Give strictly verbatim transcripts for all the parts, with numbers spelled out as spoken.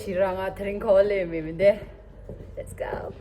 ཁྱེད་རང་ང་དེ་རིང་ཁོ་ལེ་མི་མི་འདེ། Let's go.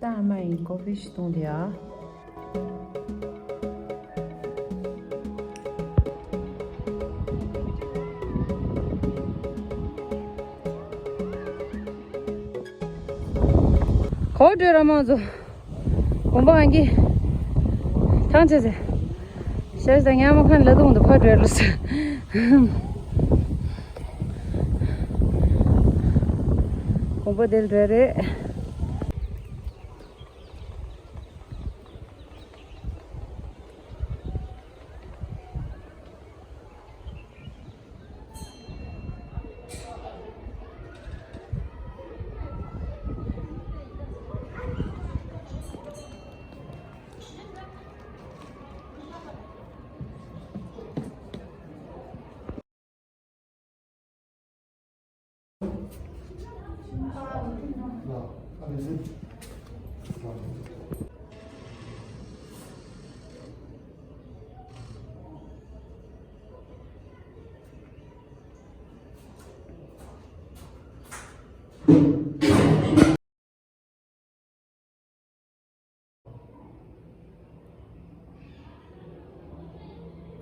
ད་ཨ་མ་ཡིས་ཀོ་ཕི་ཞིག་བཏུང་དེ་ཨ། གོ་བགྲོད་ར་མང་ཚོ། དགོན་པ་ཨང་ཀི། ཐང་ཆད་ཟེར། ཤར་ས་ཉ་མོ་ཁན་ལ་དུང་དུ་ཕ་བགྲོད་ལུས། དགོན་པ་དེར་བགྲོད་རེད།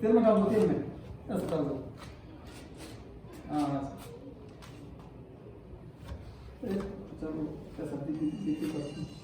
དེ་མ་དྲང་པོ་དེ་མེད། ཨ་སུ་དྲང་པོ། ཨ་ཨ་སུ། ཨེ་དྲང་པོ་ཨ་ས་དེ་དེ་དེ་དེ་པ།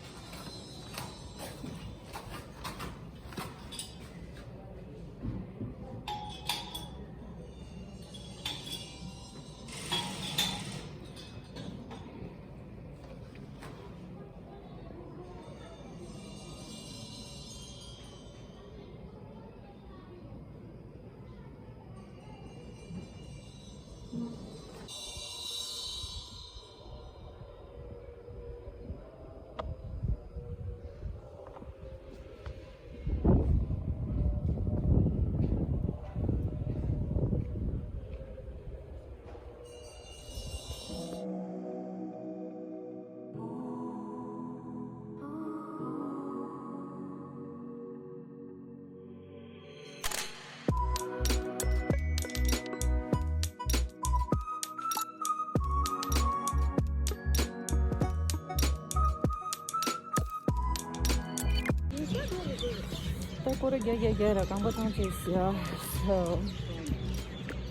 ད་སྐོར་ར་རྒྱག་རྒྱག་རྒྱག་ར་རྐང་པ་བཏང་ཚེ་ཟ། So,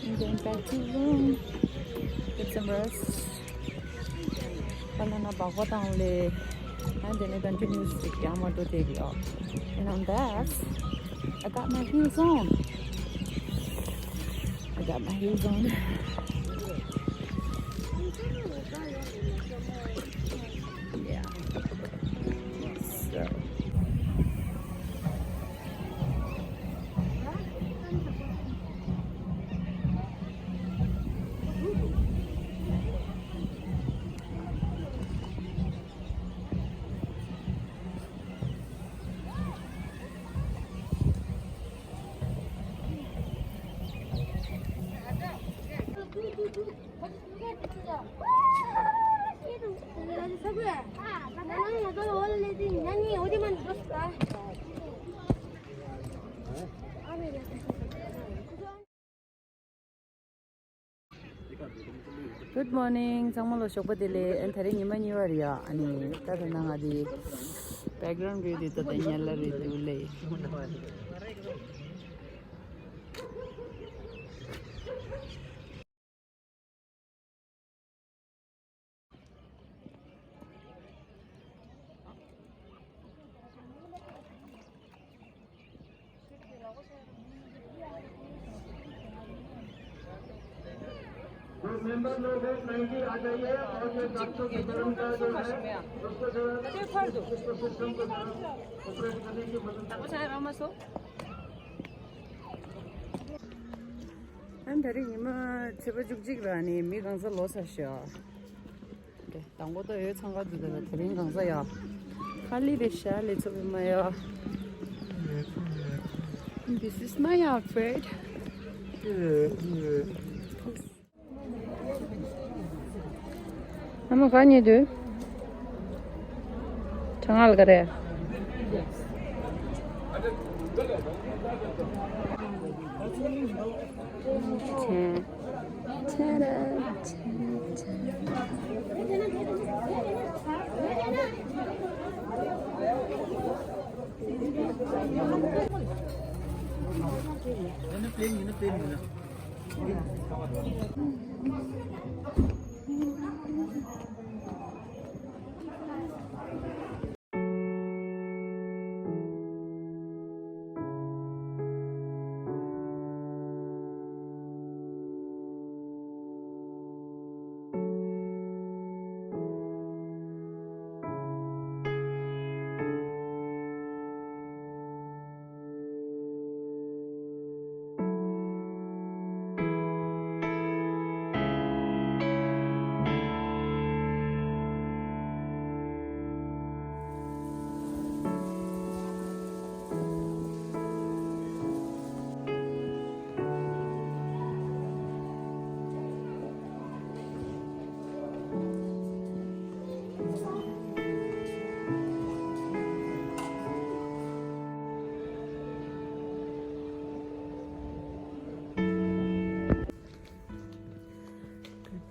and then back to room. Get some rest. ད་ལ་ན་སྦག་སྦག་བཏང་ལེ། And then it continues to Yamato Devi up. And on that, I got my heels on. I got my heels on. Yeah. So. Good morning. ཚང་མ་ལ་ཞོགས་པ་བདེ་ལེགས། ཨ་ནི་དེ་རིང་ཉི་མ་གཉིས་པ་རེད་ཡ། ཨ་ནི་ད་ལྟ་ན་ང་དེ་background view དེ་ད་ལྟ་ཉལ་ལ་རེད་འདུག་ལེ། जो मेंबर लोग हैं, नाइनटी आ जाइए और ये डॉक्टर वितरण का जो है, उसको जो है, उसको सिस्टम को जो है, ऑपरेट करने की मदद करें। ཨ་ནི་དེ་རིང་ཉི་མ་ཚེས་པ་བཅུ་གཅིག་ར་ནི་མི་གང་ས་ལོ་ས་ཤོ། དང་པོ་ད་ཡོད་ཚང་ག་དུ་དེ་ལ་དེ་རིང་གང་ས་ཡ། ཁ་ལི་རེ་ཤ་ལེ་ཚོ་བི་མ་ཡ། This is my outfit. ཨ་མ་ག་ཉེ་དུ། གྲང་ངར་ག་རེ།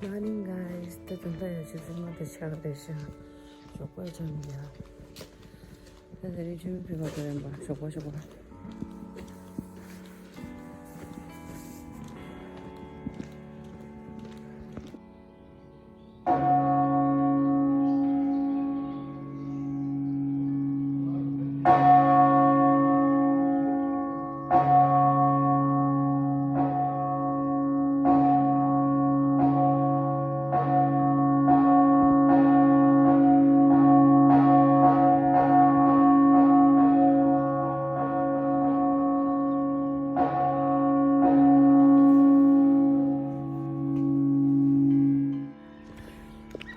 Good morning, guys. ད་དུང་ད་ཡོད་ཆུ་ཚང་མ་དེ་ཆགས་རེད་ཤག་ཞོགས་པ་ཆང་ཡ། ད་དེ་རིང་ཆུ་མིག་ཕུད་པ་དེ་རེད་པ། ཞོགས་པ་ཞོགས་པ།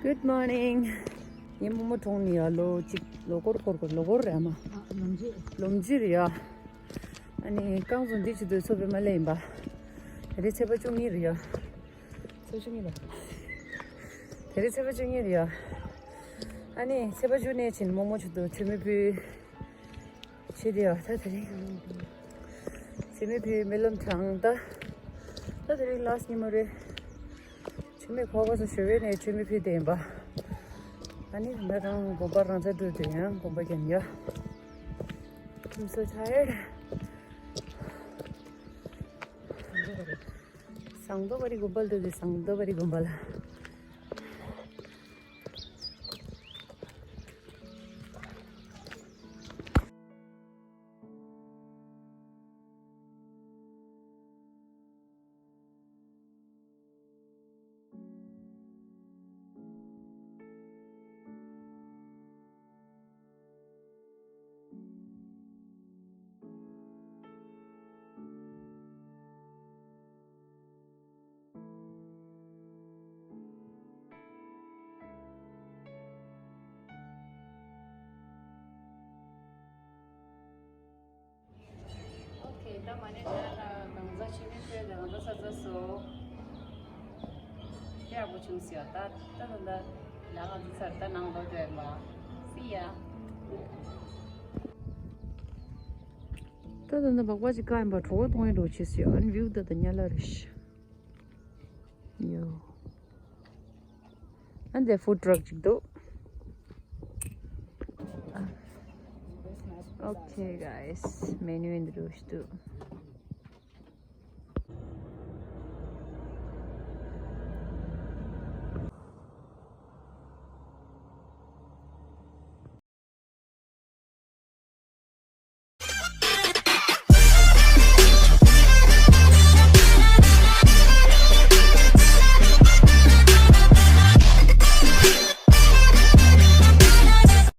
Good morning. ངའི་རྨོ་མོ་གྲོངས་ནས་ཡ་ལོ་གཅིག་ལོ་འཁོར་འཁོར་འཁོར་ལོ་འཁོར་རེད་མ། ལོ་མཇུག་ལོ་མཇུག་རེད་ཡ། ཨ་ནི་རྐང་བཙུགས་འདི་བྱེད་དུས་ཚོ་པའི་མ་ལས་ཡིན་པ། དེ་རིང་ཚེས་པ་བཅུ་གཉིས་རེད་ཡ། ཚེས་པ་བཅུ་གཉིས་ལ། དེ་རིང་ཚེས་པ་བཅུ་གཉིས་རེད་ཡ། ཨ་ནི་ཚེས་པ་བཅུ་ནས་ཕྱིན་རྨོ་མོ་བྱེད་དུས་མཆོད་མེ་ཕུལ། བྱེད་དེ་ཡ་ད་དེ་རིང་། མཆོད་མེ་ཕུལ་སྨོན་ལམ་དྲངས་ད། ད་དེ་རིང་ལ་སི་ཊི་ཉིན་མོ་རེད། མཆོད་མེ་ཁོག་པ་ཚོ་ཞོ་བའི་ནས་མཆོད་མེ་ཕུལ་དེ་ཡིན་པ། ཨ་ནི་ད་རང་དགོན་པ་རང་ཚ་འགྲོ་དུས་ཡང་དགོན་པ་རྒྱབ་ཡ། I'm so tired. ཟངས་མདོག་དཀར་པོའི་དགོན་པ་ལ་འགྲོ་དུས་ཟངས་མདོག་དཀར་པོའི་དགོན་པ་ལ། གང་ཟག་ཆེན་མོའི་ཚོས་གང་ཟག་ས་ས་སོ། ཡག་པོ་བྱུང་ཟེར་ད་ད་ད་ད་ལ་གང་ཟག་ཚར་ད་ནང་ལོག་འགྲོ་ཡིན་པ། See ya. ད་ད་ད་སྦག་སྦག་ཅིག་བཀག་ཡིན་པ་གྲོད་ཁོག་གཏོང་ཡིན་འགྲོ་ཆེ་སོ་ཡ། ཨན་བིའུ་ད་ད་ཉལ་ལ་རེ་ཤི། ཡོ། And the food truck ཅིག་འདུག Okay, guys, menu in the room.